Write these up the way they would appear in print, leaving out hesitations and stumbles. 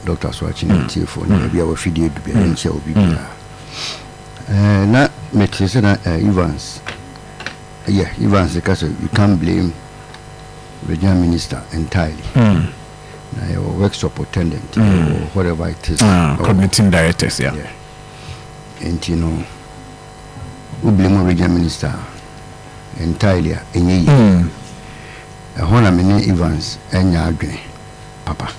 Dr. Soakye ne atiefoɔ ne baabi a wafidie du biara, yɛnkyia obi biara. Na mete sɛ na Evans, yeah, Evans ka sɛ you can't blame regional minister entirely. Na yɛwɔ work superintendent, yɛwɔ whatever it is. Coordinating directors, yeah. Yeah. Nti no, wo blame regional minister entirely a, ɛnyɛ yie. Ɛhɔ na me ne Evans anya adwene papa.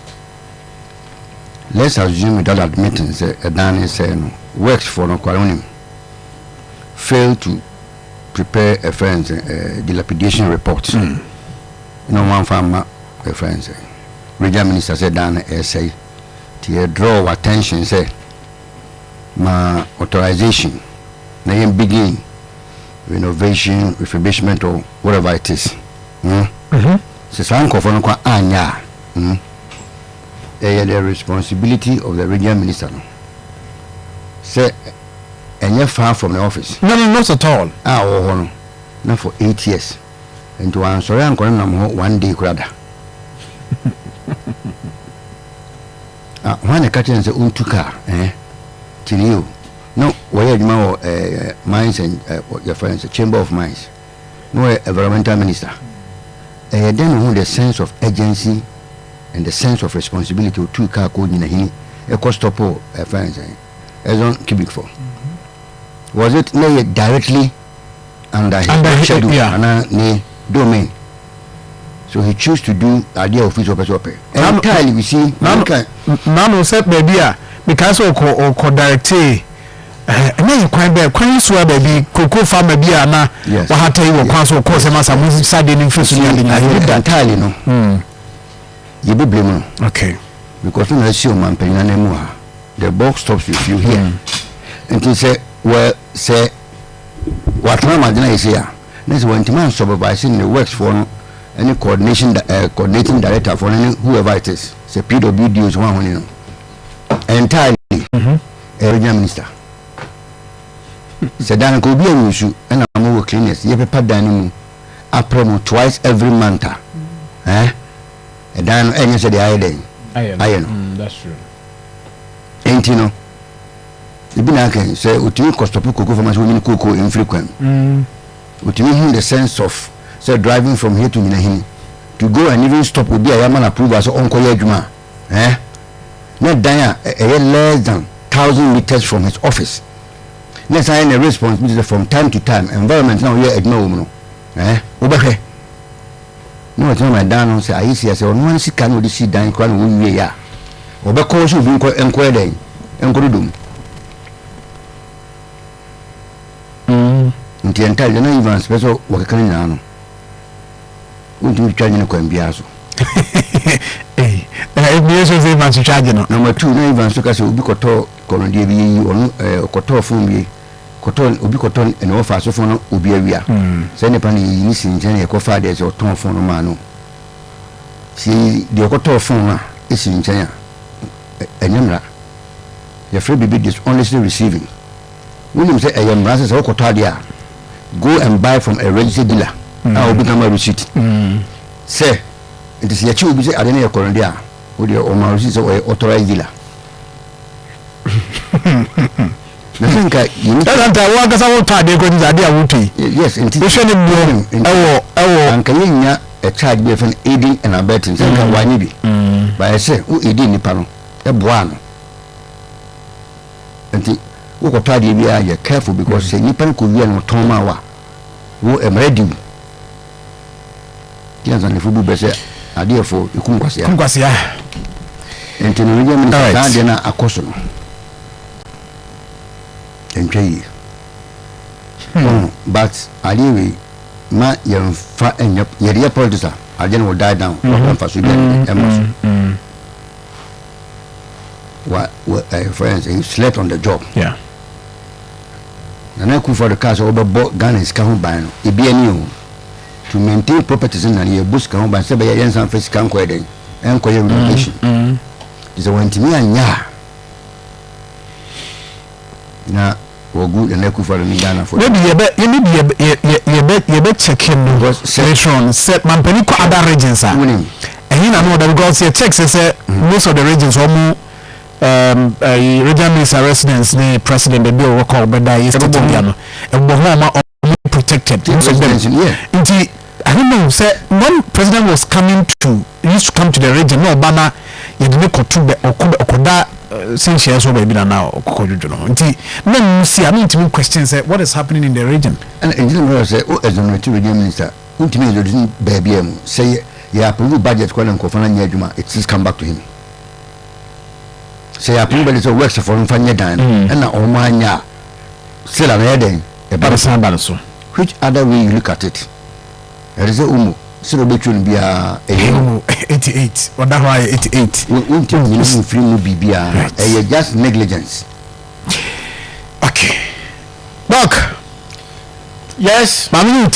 Let's assume without admitting sɛ ɛdan ne sɛ no works for no kwara wonim fail to prepare a friends dilapidation report na wɔn amfa ama a friends regional minister sɛ dan no ɛsɛe, nti yɛ draw attention sɛ ma authorization na yɛn begin renovation, refurbishment or whatever it is. Sɛ saa nkɔfoɔ no kɔ anya a, ɛyɛ the responsibility of the regional minister no sɛ ɛnyɛ far from the office. No, not at all. A ɔwɔ hɔ no na for 8 years nti wansɔre ankɔne nam hɔ one day kora da. Ah, hwan na ɛka kyerɛ no sɛ ɔntu kaa tini o na wɔyɛ adwuma wɔ mines and yɛfrɛ no sɛ Chamber of Mines na wɔyɛ environmental minister? Ɛyɛ dɛn na ohun the sense of urgency and the sense of responsibility otu kaa kɔ Nyinahini ɛkɔ stop ɛfrɛ no sɛ Exxon cubic for? Was it na yɛ directly under his under schedule yeah. anaa ne domain? So he choose to do adeɛ a office ɔpɛ sɛ ɔpɛ entirely, you see. Nano sɛ baabi a mekae sɛ ɔkɔ directe ɛnɛ yɛ kwan bɛɛ kwan yi so a baabi koko farmer bi a na wahata yi wɔ kwan so, ɔkɔɔ sɛ masa mo sadeɛ no mfiri so ne ade nyinaa. He did that. Entirely no, yɛbɛ blame no because na asi ɔman panyin anan mu ha, the buck stops with you here. Nti sɛ wɔ sɛ watena amadena yɛ se a na sɛ wɔntumi ansupervise ne works foɔ no ɛne coordination coordinating director foɔ no ne whoever it is, sɛ PWD o, sɛ wɔn ahoni no entirely, ɛyɛ regional minister sɛ dan ka obi a nsu ɛna mo wɔ cleaners yɛpepa dan no mu aprɛ mo twice every month a ɛdan no ɛnyɛ sɛ deɛ ayɛ dɛn ayɛ no. That's true. Nti no ebi na aka sɛ otumi kɔ stop koko fama sɛ onyini koko mfiri kwan otumi hu the sense of sɛ driving from here to Nyinahini to go and even stop obi a yɛama no approval sɛ ɔnkɔyɛ adwuma a na dan a ɛyɛ less than 1,000 meters from his office na san yɛ ne responsibility from time to time environment na ɔyɛ adwuma wɔ mu no wobɛhwɛ na wɔtena ma dan no sɛ ayɛ si sɛ ɔno ara sika na ɔde si dan koraa na wɔwie yɛ a ɔbɛkɔ sɛ obi nkɔ nkɔyɛ dɛn nkɔ dodom. Nti ɛnta na Evans pɛ sɛ wɔkeka no nyinaa no, wontumi twitwa nyene kwan biara so. Ebie so sɛ Evans twitwa agye no. Number two, na Evans so ka sɛ obi kɔtɔ kɔnɔdeɛ bi yɛyi ɔno ɔkɔtɔɔ phone bi kɔtɔ obi kɔtɔ ɛna wɔfa so phone no obi awia sɛ nipa no yɛyi ne si nkyɛn na yɛkɔfa adeɛ sɛ ɔtɔn phone no maa no sɛ yɛyi deɛ ɔkɔtɔɔ phone no a ɛsi nkyɛn a ɛnyɛ mmara. Yɛfrɛ biribi dishonestly receiving. Wonim sɛ ɛyɛ mmara sɛ wokɔtɔ adeɛ a, go and buy from a registered dealer a obi kama receipt sɛ nti sɛ yɛkye obi sɛ ade no yɛ kɔnɔdeɛ a, wodeɛ ɔma receipt sɛ ɔyɛ authorized dealer na sɛ nka yɛni. Ɛna nta wo ankasa wotɔ adeɛ kɔ nti adeɛ a wotɔ yi Yes, nti wohwɛ ne boɔ ɛwɔ anka yɛnya a charge bi yɛfrɛ no aiding and abetting sɛ nka wanyɛ bi bayɛ sɛ wo aiding nipa no ɛboa no. Nti wokɔtɔ adeɛ biara, yɛ careful because sɛ nipa no kɔ wia no ɔtɔn ma wo a, wo mmerɛ di wo nti ansanefo bu bɛ sɛ adeɛfo ɛkum kwasea. Nkwasea. Nti no regional minister saa adeɛ no a akɔ so no ɛntwa yie. Oh, but adeɛ wei ma yɛmfa ɛnyɛ yɛde yɛ politics a, adeɛ no will die down. Wɔmfa so bi ɛma so wa for instance, he slept on the job. Nana Akufo-Addo kaa sɛ wɔbɛbɔ Ghana sika ho ban no, ebi ani o to maintain properties na yɛbɔ sika ho ban sɛ bɛyɛ yɛnsan fɛ sika nkɔyɛ dɛn ɛnkɔyɛ relocation nti sɛ wɔntumi anyɛ a na wɔgu Nana Akufo-Addo ne Ghana fo. Maybe yɛbɛ yɛ maybe yɛbɛ yɛ yɛbɛ yɛbɛ check no Because later on sɛ mampanin kɔ other regions a Wonim. ɛhin na no ɔda because yɛ check sɛ most of the regions wɔn ɛyi regional minister residence ne president baabi a wɔkɔ a wɔbɛda yɛ state bia no, ɛbɔ ho a ɔma ɔmo protected, most of them. Residence, yeah. Nti I don't know sɛ when president was coming to used to come to the region na ɔba na yɛde ne kɔto bɛ ɔkɔ bɛ ɔkɔda sɛnhyia so baabi na ɔkɔkɔ dwodwo no ho, nti na mu si a no ntumi question sɛ what is happening in the region. Ɛna ɛgyina mu sɛ o exonerate regional minister, wontumi exonerate baabi a mu sɛ yɛ approve budget kɔ na nkɔfoɔ no nyɛ adwuma, it still come back to him. Sɛ yɛ approve budget sɛ works for mfa nyɛ dan no, ɛna ɔmo anya a, still ana yɛ dɛn ɛba? Ɛbɛsan ba no so. Which other way you look at it, ɛde sɛ omo sɛ ɔbɛtwa no biara ɛyɛ mu 88 ɔda hɔ ayɛ 88. Wontumi nyina mu mfiri mu biribiara. Ɛyɛ just negligence. Okay, doc. Yes. Maame yi.